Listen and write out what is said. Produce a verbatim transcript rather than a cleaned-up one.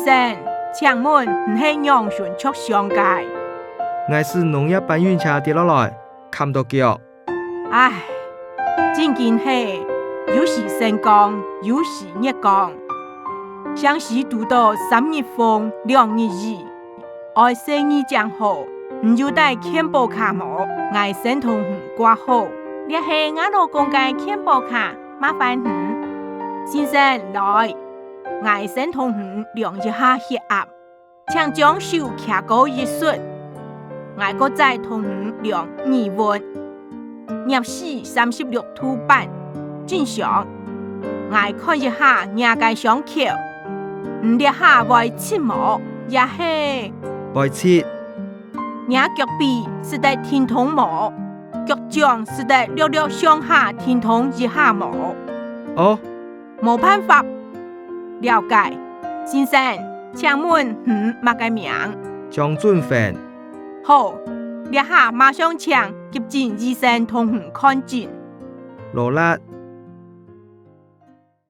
生，請問你係仰般著傷个？𠊎駛農業搬運車跌落來， 崁著腳。唉，正經係，有時星光，有時月光。成時堵著三日風，兩日雨，愛細義正好，你有帶健保卡無？𠊎先同你掛號。這係𠊎老公个健保卡，麻煩你。先生，來，𠊎先同你量一下血壓。 請將手擎高一息，𠊎過再同你量耳溫。攝氏三十六度半，正常。𠊎看一下若个傷口，你這下會疾無？也係會疾。若腳髀使得停動無？腳掌使得略略上下停動一下無？哦， 無辦法。了解。先生，請問你麼个名？張俊宏。好，這下馬上請急診醫生同你看診。勞力。